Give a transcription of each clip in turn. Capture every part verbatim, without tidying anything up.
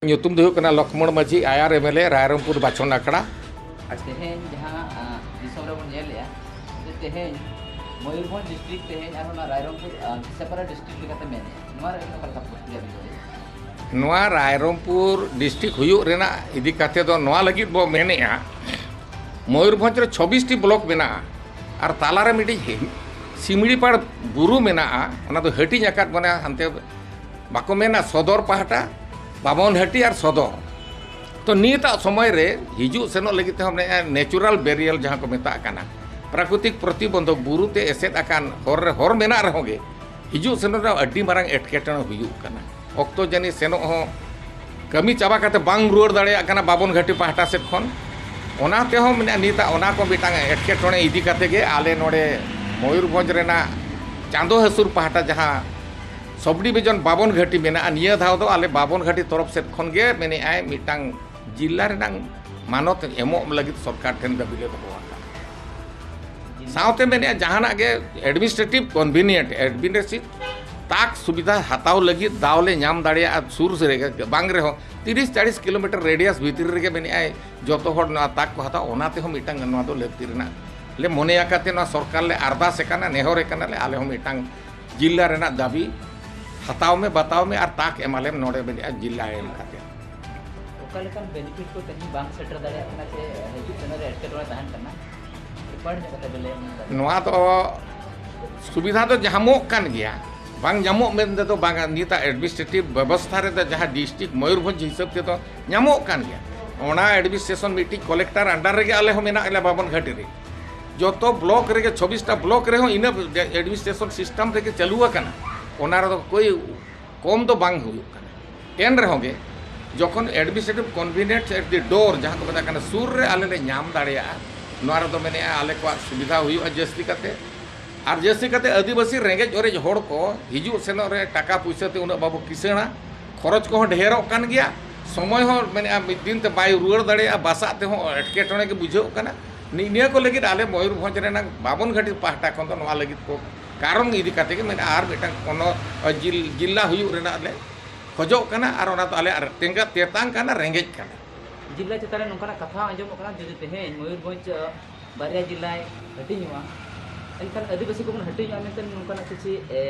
ᱧᱩᱛᱩᱢ ᱫᱚ ᱦᱩᱭᱩᱜ ᱠᱟᱱᱟ ᱞᱚᱠᱷᱢᱚᱬ ᱢᱟᱹᱡᱷᱤ, ᱟᱭᱟᱨ ᱮᱢ ᱮᱞ ᱮ, ᱨᱟᱭᱨᱚᱝᱯᱩᱨ ᱵᱟᱪᱷᱚᱱ ᱟᱠᱷᱲᱟ᱾ ᱟᱨ ᱛᱮᱦᱮᱧ ᱡᱟᱦᱟᱸ, ᱟ, ᱫᱤᱥᱚᱢ ᱨᱮᱵᱚᱱ ᱧᱮᱞᱮᱜᱼᱟ, ᱡᱮ ᱛᱮᱦᱮᱧ ᱢᱚᱭᱩᱨᱵᱷᱚᱸᱡᱽ ᱰᱤᱥᱴᱨᱤᱠᱴ ᱛᱮᱦᱮᱧ ᱟᱨᱦᱚᱸ ᱚᱱᱟ ᱨᱟᱭᱨᱚᱝᱯᱩᱨ, ᱟ, ᱥᱮᱯᱟᱨᱮᱴ ᱰᱤᱥᱴᱨᱤᱠᱴ ᱞᱮᱠᱟᱛᱮ ᱢᱮᱱᱮᱜᱼᱟ, ᱱᱚᱣᱟ ᱨᱮ ᱟᱹᱵᱤᱱ ᱚᱠᱟ ᱞᱮᱠᱟ ᱯᱨᱚᱛᱤᱠᱨᱤᱭᱟ ᱵᱤᱱ ᱫᱚᱦᱚᱭᱟ? ᱱᱚᱣᱟ ᱨᱟᱭᱨᱚᱝᱯᱩᱨ ᱰᱤᱥᱴᱨᱤᱠᱴ ᱦᱩᱭᱩᱜ ᱨᱮᱱᱟᱜ ᱤᱫᱤ ᱠᱟᱛᱮ ᱫᱚ ᱱᱚᱣᱟ ᱞᱟᱹᱜᱤᱫ ᱵᱚ ᱢᱮᱱᱮᱜᱼᱟ, ᱢᱚᱭᱩᱨᱵᱷᱚᱸᱡᱽ ᱨᱮ ᱪᱷᱚᱵᱵᱤᱥ ᱴᱤ ᱵᱞᱚᱠ ᱢᱮᱱᱟᱜᱼᱟ ᱟᱨ ᱛᱟᱞᱟᱨᱮ ᱢᱤᱫᱴᱤᱡ ᱦᱤ-, ᱥᱤᱢᱲᱤᱯᱟᱲ ᱵᱩᱨᱩ ᱢᱮᱱᱟᱜᱼᱟ, ᱚᱱᱟ ᱫᱚ ᱦᱟᱹᱴᱤᱧ ᱟᱠᱟᱫ ᱵᱚᱱᱟ, ᱦᱟᱱᱛᱮ ᱵᱟᱠᱚ ᱢᱮᱱᱟ ᱥᱚᱫᱚᱨ ᱯᱟᱦᱴᱟ, ᱵᱟᱵᱚᱱ ᱦᱟᱹᱴᱤ ᱟᱨ ᱥᱚᱫᱚᱨ᱾ ᱛᱚ ᱱᱤᱛᱟᱜ ᱥᱚᱢᱚᱭ ᱨᱮ ᱦᱤᱡᱩᱜ ᱥᱮᱱᱚᱜ ᱞᱟᱹᱜᱤᱫ ᱛᱮᱦᱚᱸ ᱢᱟᱱᱮ ᱱᱮᱪᱩᱨᱟᱞ ᱵᱮᱨᱤᱭᱟᱞ ᱡᱟᱦᱟᱸ ᱠᱚ ᱢᱮᱛᱟᱜ ᱠᱟᱱᱟ, ᱯᱨᱟᱠᱨᱤᱛᱤᱠ ᱯᱨᱚᱛᱤᱵᱚᱱᱫᱷᱚᱠ, ᱵᱩᱨᱩ ᱛᱮ ᱮᱥᱮᱫ ᱟᱠᱟᱱ ᱦᱚᱨ ᱨᱮ ᱦᱚᱨ ᱢᱮᱱᱟᱜ ᱨᱮᱦᱚᱸ ᱜᱮ ᱦᱤᱡᱩᱜ ᱥᱮᱱᱚᱜ ᱨᱮ ᱟᱹᱰᱤ ᱢᱟᱨᱟᱝ ᱮᱴᱠᱮᱴᱚᱬᱮ ᱦᱩᱭᱩᱜ ᱠᱟᱱᱟ᱾ ᱚᱠᱛᱚ ᱡᱟᱹᱱᱤᱡ ᱥᱮᱱᱚᱜ ᱦᱚᱸ ᱠᱟᱹᱢᱤ ᱪᱟᱵᱟ ᱠᱟᱛᱮ ᱵᱟᱝ ᱨᱩᱣᱟᱹᱲ ᱫᱟᱲᱮᱭᱟᱜ ᱠᱟᱱᱟ ᱵᱟᱵᱚᱱ ᱜᱷᱟᱹᱴᱤ ᱯᱟᱦᱴᱟ ᱥᱮᱫ ᱠᱷᱚᱱ᱾ ᱚᱱᱟ ᱛᱮᱦᱚᱸ ᱢᱮᱱᱟᱜᱼᱟ, ᱱᱤᱛᱟᱜ ᱚᱱᱟ ᱠᱚ ᱢᱤᱫᱴᱟᱝ ᱮᱴᱠᱮᱴᱚᱬᱮ ᱤᱫᱤ ᱠᱟᱛᱮ ᱜᱮ ᱟᱞᱮ ᱱᱚᱰᱮ ᱢᱚᱭᱩᱨᱵᱷᱚᱸᱡᱽ ᱨᱮᱱᱟᱜ ᱪᱟᱸᱫᱚ ᱦᱟᱹᱥᱩᱨ ᱯᱟᱦᱴᱟ ᱡᱟᱦᱟᱸ ᱥᱚᱵᱽ ᱰᱤᱵᱤᱡᱚᱱ ᱵᱟᱵᱚᱱ ᱜᱷᱟᱹᱴᱤ ᱢᱮᱱᱟᱜᱼᱟ, ᱱᱤᱭᱟᱹ ᱫᱷᱟᱣ ᱫᱚ ᱟᱞᱮ ᱵᱟᱵᱚᱱ ᱜᱷᱟᱹᱴᱤ ᱛᱚᱨᱚᱯ ᱥᱮᱫ ᱠᱷᱚᱱ ᱜᱮ ᱢᱮᱱᱮᱜᱼᱟᱭ ᱢᱤᱫᱴᱟᱝ ᱡᱤᱞᱟ ᱨᱮᱱᱟᱝ ᱢᱟᱱᱚᱛ ᱮᱢᱚᱜ ᱞᱟᱹᱜᱤᱫ ᱥᱚᱨᱠᱟᱨ ᱴᱷᱮᱱ ᱫᱟᱹᱵᱤ ᱞᱮ ᱫᱚᱦᱚ ᱟᱠᱟᱫᱟ᱾ ᱥᱟᱶᱛᱮ ᱢᱮᱱᱮᱜᱼᱟ, ᱡᱟᱦᱟᱱᱟᱜ ᱜᱮ administrative convenient, administrative ᱛᱟᱠ ᱥᱩᱵᱤᱫᱷᱟ ᱦᱟᱛᱟᱣ ᱞᱟᱹᱜᱤᱫ ᱫᱟᱣ ᱞᱮ ᱧᱟᱢ ᱫᱟᱲᱮᱭᱟᱜᱼᱟ, ᱥᱩᱨ ᱨᱮᱜᱮ ᱵᱟᱝ ᱨᱮᱦᱚᱸ ᱛᱤᱨᱤᱥ ᱪᱟᱞᱤᱥ ᱠᱤᱞᱳᱢᱤᱴᱟᱨ ᱨᱮᱰᱤᱭᱟᱥ ᱵᱷᱤᱛᱨᱤ ᱨᱮᱜᱮ ᱢᱮᱱᱮᱜᱼᱟᱭ, ᱡᱚᱛᱚ ᱦᱚᱲ ᱱᱚᱣᱟ ᱛᱟᱠ ᱠᱚ ᱦᱟᱛᱟᱣ, ᱚᱱᱟ ᱛᱮᱦᱚᱸ ᱢᱤᱫᱴᱟᱝ ᱱᱚᱣᱟ ᱫᱚ ᱞᱟᱹᱠᱛᱤ ᱨᱮᱱᱟᱜ ᱞᱮ ᱢᱚᱱᱮ ᱟᱠᱟᱫ ᱛᱮ ᱱᱚᱣᱟ ᱥᱚᱨᱠᱟᱨ ᱞᱮ ᱟᱨᱫᱟᱥ ᱟᱠᱟᱱᱟ, ᱱᱮᱦᱚᱨ ᱟᱠᱟᱱᱟᱞᱮ, ᱟᱞᱮ ᱦᱚᱸ ᱢᱤᱫᱴᱟᱝ ᱡᱤᱞᱟ ᱨᱮᱱᱟᱜ ᱫᱟᱹᱵᱤ ᱦᱟᱛᱟᱣ ᱢᱮ, ᱵᱟᱛᱟᱣ ᱢᱮ ᱟᱨ ᱛᱟᱠ ᱮᱢᱟᱞᱮᱢ ᱱᱚᱰᱮ ᱢᱮᱱᱮᱜᱼᱟ ᱡᱤᱞᱟ ᱮᱢ ᱠᱟᱛᱮ᱾ ᱚᱠᱟ ᱞᱮᱠᱟᱱ ᱵᱮᱱᱤᱯᱷᱤᱴ ᱠᱚ ᱛᱮᱦᱮᱧ ᱵᱟᱝ ᱥᱮᱴᱮᱨ ᱫᱟᱲᱮᱭᱟᱜ ᱠᱟᱱᱟ ᱥᱮ ᱦᱤᱡᱩᱜ ᱥᱮᱱᱚᱜ ᱨᱮ ᱮᱴᱠᱮᱴᱚᱬᱮ ᱛᱟᱦᱮᱱ ᱠᱟᱱᱟ? ᱨᱤᱯᱳᱨᱴ ᱧᱚᱜ ᱠᱟᱛᱮ ᱵᱮᱱ ᱞᱟᱹᱭ ᱟᱵᱚᱱ ᱠᱟᱱᱟ᱾ ᱱᱚᱣᱟ ᱫᱚ ᱥᱩᱵᱤᱫᱷᱟ ᱫᱚ ᱧᱟᱢᱚᱜ ᱠᱟᱱ ᱜᱮᱭᱟ, ᱵᱟᱝ ᱧᱟᱢᱚᱜ ᱢᱮᱱᱛᱮ ᱫᱚ ᱵᱟᱝᱟ᱾ ᱱᱤᱛᱟᱜ ᱮᱰᱢᱤᱱᱤᱥᱴᱨᱮᱴᱤᱵᱷ ᱵᱮᱵᱚᱥᱛᱷᱟ ᱨᱮᱫᱚ ᱡᱟᱦᱟᱸ ᱰᱤᱥᱴᱨᱤᱠᱴ ᱢᱚᱭᱩᱨᱵᱷᱚᱸᱡᱽ ᱦᱤᱥᱟᱹᱵ ᱛᱮᱫᱚ ᱧᱟᱢᱚᱜ ᱠᱟᱱ ᱜᱮᱭᱟ᱾ ᱚᱱᱟ ᱮᱰᱢᱤᱱᱤᱥᱴᱨᱮᱥᱚᱱ ᱢᱤᱫᱴᱤᱡ ᱠᱚᱞᱮᱠᱴᱚᱨ ᱟᱱᱰᱟᱨ ᱨᱮᱜᱮ ᱟᱞᱮ ᱦᱚᱸ ᱢᱮᱱᱟᱜ ᱞᱮᱭᱟ ᱵᱟᱵᱚᱱ ᱜᱷᱟᱹᱴᱤ ᱨᱮ᱾ ᱡᱚᱛᱚ ᱵᱞᱚᱠ ᱨᱮᱜᱮ, ᱪᱷᱚᱵᱵᱤᱥᱴᱟ ᱵᱞᱚᱠ ᱨᱮᱦᱚᱸ ᱤᱱᱟᱹ ᱮᱰᱢᱤᱱᱤᱥᱴᱨᱮᱥᱚᱱ ᱥᱤᱥᱴᱮᱢ ᱨᱮᱜᱮ ᱪᱟᱹᱞᱩ ᱟᱠᱟᱱᱟ᱾ ᱚᱱᱟ ᱨᱮᱫᱚ ᱠᱳᱭ ᱠᱚᱢ ᱫᱚ ᱵᱟᱝ ᱦᱩᱭᱩᱜ ᱠᱟᱱᱟ᱾ ᱮᱱ ᱨᱮᱦᱚᱸ ᱜᱮ ᱡᱚᱠᱷᱚᱱ administrative convenience at the door ᱡᱟᱦᱟᱸ ᱠᱚ ᱢᱮᱛᱟᱜ ᱠᱟᱱᱟ, ᱥᱩᱨ ᱨᱮ ᱟᱞᱮ ᱞᱮ ᱧᱟᱢ ᱫᱟᱲᱮᱭᱟᱜᱼᱟ, ᱱᱚᱣᱟ ᱨᱮᱫᱚ ᱢᱮᱱᱮᱜᱼᱟ ᱟᱞᱮ ᱠᱚᱣᱟᱜ ᱥᱩᱵᱤᱫᱷᱟ ᱦᱩᱭᱩᱜᱼᱟ ᱡᱟᱹᱥᱛᱤ ᱠᱟᱛᱮ᱾ ᱟᱨ ᱡᱟᱹᱥᱛᱤ ᱠᱟᱛᱮ ᱟᱹᱫᱤᱵᱟᱹᱥᱤ ᱨᱮᱸᱜᱮᱡ ᱚᱨᱮᱡ ᱦᱚᱲ ᱠᱚ ᱦᱤᱡᱩᱜ ᱥᱮᱱᱚᱜ ᱨᱮ ᱴᱟᱠᱟ ᱯᱩᱭᱥᱟᱹ ᱛᱮ ᱩᱱᱟᱹᱜ ᱵᱟᱵᱚ ᱠᱤᱥᱟᱹᱬᱟ, ᱠᱷᱚᱨᱚᱪ ᱠᱚᱦᱚᱸ ᱰᱷᱮᱨᱚᱜ ᱠᱟᱱ ᱜᱮᱭᱟ, ᱥᱚᱢᱚᱭ ᱦᱚᱸ ᱢᱮᱱᱮᱜᱼᱟ ᱢᱤᱫ ᱫᱤᱱ ᱛᱮ ᱵᱟᱭ ᱨᱩᱣᱟᱹᱲ ᱫᱟᱲᱮᱭᱟᱜᱼᱟ, ᱵᱟᱥᱟᱜ ᱛᱮᱦᱚᱸ ᱮᱴᱠᱮᱴᱚᱬᱮ ᱜᱮ ᱵᱩᱡᱷᱟᱹᱜ ᱠᱟᱱᱟ᱾ ᱱᱤ-, ᱱᱤᱭᱟᱹ ᱠᱚ ᱞᱟᱹᱜᱤᱫ ᱟᱞᱮ ᱢᱚᱭᱩᱨᱵᱷᱚᱸᱡᱽ ᱨᱮᱱᱟᱜ ᱵᱟᱵᱚᱱ ᱜᱷᱟᱹᱴᱤ ᱯᱟᱦᱴᱟ ᱠᱷᱚᱱ ᱫᱚ ᱱᱚᱣᱟ ᱞᱟᱹᱜᱤᱫ ᱠᱚ ᱠᱟᱨᱚᱱ ᱤᱫᱤ ᱠᱟᱛᱮ ᱜᱮ ᱢᱮᱱᱟᱜᱼᱟ, ᱟᱨ ᱢᱤᱫᱴᱟᱝ ᱠᱳᱱᱳ ᱡᱤᱞ-, ᱡᱤᱞᱟ ᱦᱩᱭᱩᱜ ᱨᱮᱱᱟᱜ ᱞᱮ ᱠᱷᱚᱡᱚᱜ ᱠᱟᱱᱟ ᱟᱨ ᱚᱱᱟ ᱫᱚ ᱟᱞᱮᱭᱟᱜ ᱛᱮᱸᱜᱟ ᱛᱮᱛᱟᱝ ᱠᱟᱱᱟ, ᱨᱮᱸᱜᱮᱡ ᱠᱟᱱᱟ᱾ ᱡᱤᱞᱟ ᱪᱮᱛᱟᱱ ᱨᱮ ᱱᱚᱝᱠᱟᱱᱟᱜ ᱠᱟᱛᱷᱟ ᱟᱸᱡᱚᱢᱚᱜ ᱠᱟᱱᱟ, ᱡᱩᱫᱤ ᱛᱮᱦᱮᱧ ᱢᱚᱭᱩᱨᱵᱷᱚᱸᱡᱽ ᱵᱟᱨᱭᱟ ᱡᱤᱞᱟᱭ ᱦᱟᱹᱴᱤᱧᱚᱜᱼᱟ, ᱮᱱᱠᱷᱟᱱ ᱟᱹᱫᱤᱵᱟᱹᱥᱤ ᱠᱚᱵᱚᱱ ᱦᱟᱹᱴᱤᱧᱚᱜᱼᱟ ᱢᱮᱱᱛᱮ ᱱᱚᱝᱠᱟᱱᱟᱜ ᱠᱤᱪᱷᱤ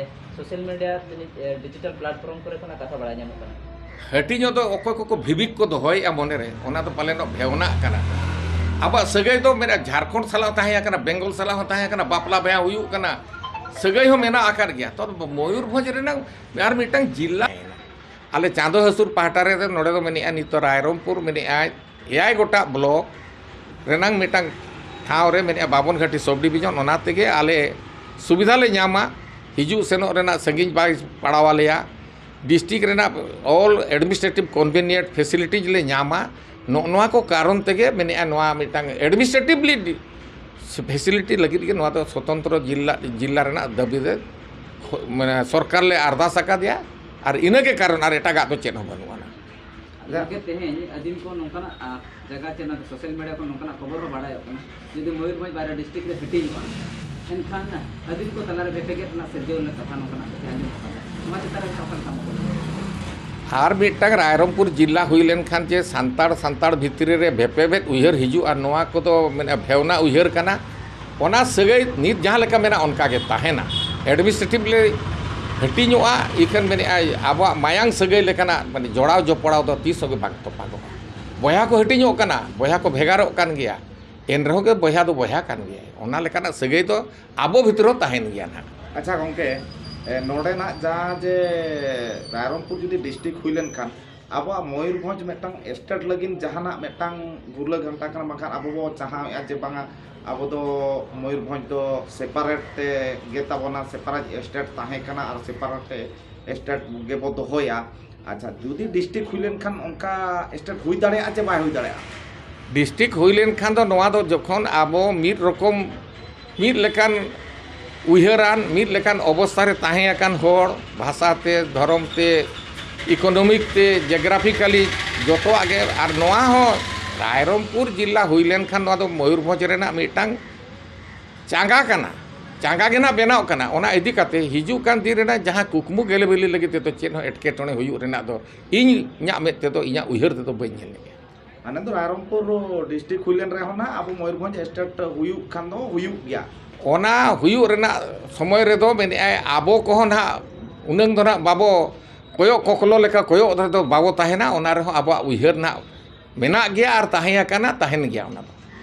ᱥᱳᱥᱟᱞ ᱢᱤᱰᱤᱭᱟ, ᱰᱤᱡᱤᱴᱟᱞ ᱯᱞᱟᱴᱯᱷᱚᱨᱢ ᱠᱚᱨᱮ ᱠᱷᱚᱱᱟᱜ ᱠᱟᱛᱷᱟ ᱵᱟᱲᱟᱭ ᱧᱟᱢᱚᱜ ᱠᱟᱱᱟ᱾ ᱦᱟᱹᱴᱤᱧᱚᱜ ᱫᱚ ᱚᱠᱚᱭ ᱠᱚᱠᱚ ᱵᱷᱤᱵᱤᱠ ᱠᱚ ᱫᱚᱦᱚᱭᱮᱫᱼᱟ ᱢᱚᱱᱮᱨᱮ, ᱚᱱᱟ ᱫᱚ ᱯᱟᱞᱮᱱᱚᱜ ᱵᱷᱮᱣᱱᱟᱜ ᱠᱟᱱᱟ᱾ ᱟᱵᱚᱣᱟᱜ ᱥᱟᱹᱜᱟᱹᱭ ᱫᱚ ᱢᱮᱱᱟᱜᱼᱟ, ᱡᱷᱟᱲᱠᱷᱚᱸᱰ ᱥᱟᱞᱟᱜ ᱦᱚᱸ ᱛᱟᱦᱮᱸ ᱠᱟᱱᱟ, ᱵᱮᱝᱜᱚᱞ ᱥᱟᱞᱟᱜ ᱦᱚᱸ ᱛᱟᱦᱮᱸ ᱠᱟᱱᱟ, ᱵᱟᱯᱞᱟ ᱵᱤᱦᱟ ᱦᱩᱭᱩᱜ ᱠᱟᱱᱟ, ᱥᱟᱹᱜᱟᱹᱭ ᱦᱚᱸ ᱢᱮᱱᱟᱜ ᱟᱠᱟᱫ ᱜᱮᱭᱟ᱾ ᱛᱚ ᱢᱚᱭᱩᱨᱵᱷᱚᱸᱡᱽ ᱨᱮᱱᱟᱜ ᱟᱨ ᱢᱤᱫᱴᱟᱝ ᱡᱤᱞᱟ ᱟᱞᱮ ᱪᱟᱸᱫᱚ ᱦᱟᱹᱥᱩᱨ ᱯᱟᱦᱴᱟ ᱨᱮ ᱱᱚᱰᱮ ᱫᱚ ᱢᱮᱱᱮᱜᱼᱟ, ᱱᱤᱛᱚᱜ ᱨᱟᱭᱨᱚᱝᱯᱩᱨ ᱢᱮᱱᱮᱜᱼᱟ, ᱮᱭᱟᱭ ᱜᱚᱴᱟᱝ ᱵᱞᱚᱠ ᱨᱮᱱᱟᱝ ᱢᱤᱫᱴᱟᱝ ᱴᱷᱟᱶ ᱨᱮ ᱢᱮᱱᱮᱜᱼᱟ ᱵᱟᱵᱚᱱ ᱜᱷᱟᱴᱤ ᱥᱚᱵᱽ ᱰᱤᱵᱷᱤᱡᱚᱱ᱾ ᱚᱱᱟ ᱛᱮᱜᱮ ᱟᱞᱮ ᱥᱩᱵᱤᱫᱷᱟ ᱞᱮ ᱧᱟᱢᱟ, ᱦᱤᱡᱩᱜ ᱥᱮᱱᱚᱜ ᱨᱮᱱᱟᱜ ᱥᱟᱺᱜᱤᱧ ᱵᱟᱭ ᱯᱟᱲᱟᱣ ᱟᱞᱮᱭᱟ, ᱰᱤᱥᱴᱨᱤᱠᱴ ᱨᱮᱱᱟᱜ ᱚᱞ ᱮᱰᱢᱤᱱᱤᱥᱴᱨᱮᱴᱤᱵᱷ ᱠᱚᱱᱵᱷᱤᱱᱤᱭᱮᱱᱴ ᱯᱷᱮᱥᱤᱞᱤᱴᱤᱡᱽ ᱞᱮ ᱧᱟᱢᱟ᱾ ᱱᱚᱜᱼᱚ ᱱᱚᱣᱟ ᱠᱚ ᱠᱟᱨᱚᱱ ᱛᱮᱜᱮ ᱢᱮᱱᱮᱜᱼᱟ ᱱᱚᱣᱟ ᱢᱤᱫᱴᱟᱝ ᱮᱰᱢᱤᱱᱤᱥᱴᱨᱮᱴᱤᱵᱷᱞᱤ ᱯᱷᱮᱥᱤᱞᱤᱴᱤ ᱞᱟᱹᱜᱤᱫ ᱜᱮ ᱱᱚᱣᱟ ᱫᱚ ᱥᱚᱛᱚᱱᱛᱨᱚ ᱡᱤᱞᱟ, ᱡᱤᱞᱟ ᱨᱮᱱᱟᱜ ᱫᱟᱹᱵᱤ ᱨᱮ ᱠᱷᱚ-, ᱢᱟᱱᱮ ᱥᱚᱨᱠᱟᱨ ᱞᱮ ᱟᱨᱫᱟᱥ ᱟᱠᱟᱫᱮᱭᱟ᱾ ᱟᱨ ᱤᱱᱟᱹᱜᱮ ᱠᱟᱨᱚᱱ, ᱟᱨ ᱮᱴᱟᱜᱟᱜ ᱫᱚ ᱪᱮᱫ ᱦᱚᱸ ᱵᱟᱹᱱᱩᱜ ᱟᱱᱟ᱾ ᱜᱚᱢᱠᱮ, ᱛᱮᱦᱮᱧ ᱟᱹᱫᱤᱢ ᱠᱚ ᱱᱚᱝᱠᱟᱱᱟᱜ, ᱟ, ᱡᱟᱭᱜᱟ ᱪᱮ ᱱᱚᱣᱟ ᱥᱳᱥᱟᱞ ᱢᱤᱰᱤᱭᱟ ᱠᱷᱚᱱ ᱱᱚᱝᱠᱟᱱᱟᱜ ᱠᱷᱚᱵᱚᱨ ᱦᱚᱸ ᱵᱟᱲᱟᱭᱚᱜ ᱠᱟᱱᱟ, ᱡᱩᱫᱤ ᱢᱚᱭᱩᱨᱵᱷᱚᱸᱡᱽ ᱵᱟᱨᱭᱟ ᱰᱤᱥᱴᱨᱤᱠᱴ ᱨᱮ ᱦᱟᱹᱴᱤᱧᱚᱜᱼᱟ, ᱮᱱᱠᱷᱟᱱ ᱟᱹᱫᱤᱢ ᱠᱚ ᱛᱟᱞᱟᱨᱮ ᱵᱮᱯᱮᱜᱮᱫ ᱨᱮᱱᱟᱜ ᱥᱤᱨᱡᱟᱹᱣ ᱨᱮᱱᱟᱜ ᱠᱟᱛᱷᱟ ᱱᱚᱝᱠᱟᱱᱟᱜ ᱠᱟᱛᱷᱟ ᱟᱸᱡᱚᱢᱚᱜ ᱠᱟᱱᱟ᱾ ᱱᱚᱣᱟ ᱪᱮᱛᱟᱱ ᱨᱮ ᱚᱠᱟ ᱞᱮᱠᱟ ᱢᱚᱛ? ᱟᱨ ᱢᱤᱫᱴᱟᱝ ᱨᱟᱭᱨᱚᱝᱯᱩᱨ ᱡᱤᱞᱟ ᱦᱩᱭ ᱞᱮᱱᱠᱷᱟᱱ ᱡᱮ ᱥᱟᱱᱛᱟᱲ ᱥᱟᱱᱛᱟᱲ ᱵᱷᱤᱛᱨᱤ ᱨᱮ ᱵᱷᱮᱯᱮᱵᱮᱫ ᱩᱭᱦᱟᱹᱨ ᱦᱤᱡᱩᱜᱼᱟ, ᱱᱚᱣᱟ ᱠᱚᱫᱚ ᱢᱮᱱᱟ ᱵᱷᱮᱣᱱᱟ ᱩᱭᱦᱟᱹᱨ ᱠᱟᱱᱟ᱾ ᱚᱱᱟ ᱥᱟᱹᱜᱟᱹᱭ ᱱᱤᱛ ᱡᱟᱦᱟᱸ ᱞᱮᱠᱟ ᱢᱮᱱᱟᱜᱼᱟ ᱚᱱᱠᱟ ᱜᱮ ᱛᱟᱦᱮᱱᱟ᱾ ᱮᱰᱢᱤᱱᱤᱥᱴᱨᱮᱴᱤᱵᱷ ᱞᱮ ᱦᱟᱹᱴᱤᱧᱚᱜᱼᱟ, ᱤᱠᱷᱟᱹᱱ ᱢᱮᱱᱮᱜᱼᱟᱭ ᱟᱵᱚᱣᱟᱜ ᱢᱟᱭᱟᱝ ᱥᱟᱹᱜᱟᱹᱭ ᱞᱮᱠᱟᱱᱟᱜ ᱢᱟᱱᱮ ᱡᱚᱲᱟᱣ ᱡᱚᱯᱲᱟᱣ ᱫᱚ ᱛᱤᱥ ᱦᱚᱸ ᱜᱮ ᱵᱟᱝ ᱛᱚᱯᱟᱜᱚᱜᱼᱟ᱾ ᱵᱚᱭᱦᱟ ᱠᱚ ᱦᱟᱹᱴᱤᱧᱚᱜ ᱠᱟᱱᱟ, ᱵᱚᱭᱦᱟ ᱠᱚ ᱵᱷᱮᱜᱟᱨᱚᱜ ᱠᱟᱱ ᱜᱮᱭᱟ, ᱮᱱ ᱨᱮᱦᱚᱸ ᱜᱮ ᱵᱚᱭᱦᱟ ᱫᱚ ᱵᱚᱭᱦᱟ ᱠᱟᱱ ᱜᱮᱭᱟᱭ᱾ ᱚᱱᱟ ᱞᱮᱠᱟᱱᱟᱜ ᱥᱟᱹᱜᱟᱹᱭ ᱫᱚ ᱟᱵᱚ ᱵᱷᱤᱛᱨᱤ ᱨᱮᱦᱚᱸ ᱛᱟᱦᱮᱱ ᱜᱮᱭᱟ ᱱᱟᱦᱟᱜ᱾ ᱟᱪᱪᱷᱟ ᱜᱚᱢᱠᱮ, ᱮ, ᱱᱚᱰᱮᱱᱟᱜ ᱡᱟᱦᱟᱸ ᱡᱮ ᱨᱟᱭᱨᱚᱝᱯᱩᱨ ᱡᱩᱫᱤ ᱰᱤᱥᱴᱨᱤᱠᱴ ᱦᱩᱭ ᱞᱮᱱᱠᱷᱟᱱ ᱟᱵᱚᱣᱟᱜ ᱢᱚᱭᱩᱨᱵᱷᱚᱸᱡᱽ ᱢᱤᱫᱴᱟᱝ ᱥᱴᱮᱴ ᱞᱟᱹᱜᱤᱫ ᱡᱟᱦᱟᱱᱟᱜ ᱢᱤᱫᱴᱟᱝ ᱜᱩᱨᱞᱟᱹ ᱜᱷᱟᱱᱴᱟ ᱠᱟᱱᱟ, ᱵᱟᱝᱠᱷᱟᱱ ᱟᱵᱚ ᱵᱚ ᱪᱟᱦᱟᱣᱮᱫᱼᱟ ᱡᱮ ᱵᱟᱝᱟ ᱟᱵᱚ ᱫᱚ ᱢᱚᱭᱩᱨᱵᱷᱚᱸᱡᱽ ᱫᱚ ᱥᱮᱯᱟᱨᱮᱴ ᱛᱮ ᱜᱮ ᱛᱟᱵᱚᱱᱟ, ᱥᱮᱯᱟᱨᱮᱴ ᱥᱴᱮᱴ ᱛᱟᱦᱮᱸ ᱠᱟᱱᱟ ᱟᱨ ᱥᱮᱯᱟᱨᱮᱴ ᱥᱴᱮᱴ ᱜᱮᱵᱚ ᱫᱚᱦᱚᱭᱟ᱾ ᱟᱪᱪᱷᱟ, ᱡᱩᱫᱤ ᱰᱤᱥᱴᱨᱤᱠᱴ ᱦᱩᱭ ᱞᱮᱱᱠᱷᱟᱱ ᱚᱱᱠᱟ ᱥᱴᱮᱴ ᱦᱩᱭ ᱫᱟᱲᱮᱭᱟᱜᱼᱟ ᱪᱮ ᱵᱟᱭ ᱦᱩᱭ ᱫᱟᱲᱮᱭᱟᱜᱼᱟ? ᱰᱤᱥᱴᱨᱤᱠᱴ ᱦᱩᱭ ᱞᱮᱱᱠᱷᱟᱱ ᱫᱚ ᱱᱚᱣᱟ ᱫᱚ ᱡᱚᱠᱷᱚᱱ ᱟᱵᱚ ᱢᱤᱫ ᱨᱚᱠᱚᱢ ᱢᱤᱫ ᱞᱮᱠᱟᱱ ᱩᱭᱦᱟᱹᱨᱟᱱ, ᱢᱤᱫ ᱞᱮᱠᱟᱱ ᱚᱵᱚᱥᱛᱷᱟ ᱨᱮ ᱛᱟᱦᱮᱸ ᱟᱠᱟᱱ ᱦᱚᱲ, ᱵᱷᱟᱥᱟ ᱛᱮ, ᱫᱷᱚᱨᱚᱢ ᱛᱮ, ᱤᱠᱳᱱᱚᱢᱤᱠ ᱛᱮ, ᱡᱮᱜᱨᱟᱯᱷᱤᱠᱟᱞᱤ ᱡᱚᱛᱚᱣᱟᱜ ᱜᱮ᱾ ᱟᱨ ᱱᱚᱣᱟ ᱦᱚᱸ ᱨᱟᱭᱨᱚᱝᱯᱩᱨ ᱡᱤᱞᱟ ᱦᱩᱭ ᱞᱮᱱᱠᱷᱟᱱ ᱱᱚᱣᱟ ᱫᱚ ᱢᱚᱭᱩᱨᱵᱷᱚᱸᱡᱽ ᱨᱮᱱᱟᱜ ᱢᱤᱫᱴᱟᱝ ᱪᱟᱸᱜᱟ ᱠᱟᱱᱟ᱾ ᱪᱟᱸᱜᱟ ᱜᱮ ᱱᱟᱜ ᱵᱮᱱᱟᱣ ᱠᱟᱱᱟ᱾ ᱚᱱᱟ ᱤᱫᱤ ᱠᱟᱛᱮ ᱦᱤᱡᱩᱜ ᱠᱟᱱ ᱫᱤᱱ ᱨᱮᱱᱟᱜ ᱡᱟᱦᱟᱸ ᱠᱩᱠᱢᱩ ᱜᱮᱞᱮ ᱵᱤᱞᱤ ᱞᱟᱹᱜᱤᱫ ᱛᱮᱫᱚ ᱪᱮᱫ ᱦᱚᱸ ᱮᱴᱠᱮᱴᱚᱬᱮ ᱦᱩᱭᱩᱜ ᱨᱮᱱᱟᱜ ᱫᱚ ᱤᱧᱟᱹᱜ ᱢᱮᱫ ᱛᱮᱫᱚ, ᱤᱧᱟᱹᱜ ᱩᱭᱦᱟᱹᱨ ᱛᱮᱫᱚ ᱵᱟᱹᱧ ᱧᱮᱞ ᱞᱮᱫᱼᱟ᱾ ᱟᱱᱚᱱᱫᱚ ᱨᱟᱭᱨᱚᱝᱯᱩᱨ ᱰᱤᱥᱴᱨᱤᱠᱴ ᱦᱩᱭ ᱞᱮᱱ ᱨᱮᱦᱚᱸ ᱱᱟᱜ ᱟᱵᱚ ᱢᱚᱭᱩᱨᱵᱷᱚᱸᱡᱽ ᱥᱴᱮᱴ ᱦᱩᱭᱩᱜ ᱠᱷᱟᱱ ᱫᱚ ᱦᱩᱭᱩᱜ ᱜᱮᱭᱟ᱾ ᱚᱱᱟ ᱦᱩᱭᱩᱜ ᱨᱮᱱᱟᱜ ᱥᱚᱢᱚᱭ ᱨᱮᱫᱚ ᱢᱮᱱᱮᱫᱼᱟᱭ ᱟᱵᱚ ᱠᱚᱦᱚᱸ ᱱᱟᱜ ᱩᱱᱟᱹᱝ ᱫᱚ ᱱᱟᱜ ᱵᱟᱵᱚ ᱠᱚᱭᱚᱜ ᱠᱚᱠᱞᱚ ᱞᱮᱠᱟ ᱠᱚᱭᱚᱜ ᱨᱮᱫᱚ ᱵᱟᱵᱚ ᱛᱟᱦᱮᱱᱟ᱾ ᱚᱱᱟ ᱨᱮᱦᱚᱸ ᱟᱵᱚᱣᱟᱜ ᱩᱭᱦᱟᱹᱨ ᱱᱟᱜ ᱢᱮᱱᱟᱜ ᱜᱮᱭᱟ ᱟᱨ ᱛᱟᱦᱮᱸ ᱟᱠᱟᱱᱟ, ᱛᱟᱦᱮᱱ ᱜᱮᱭᱟ ᱚᱱᱟ ᱫᱚ᱾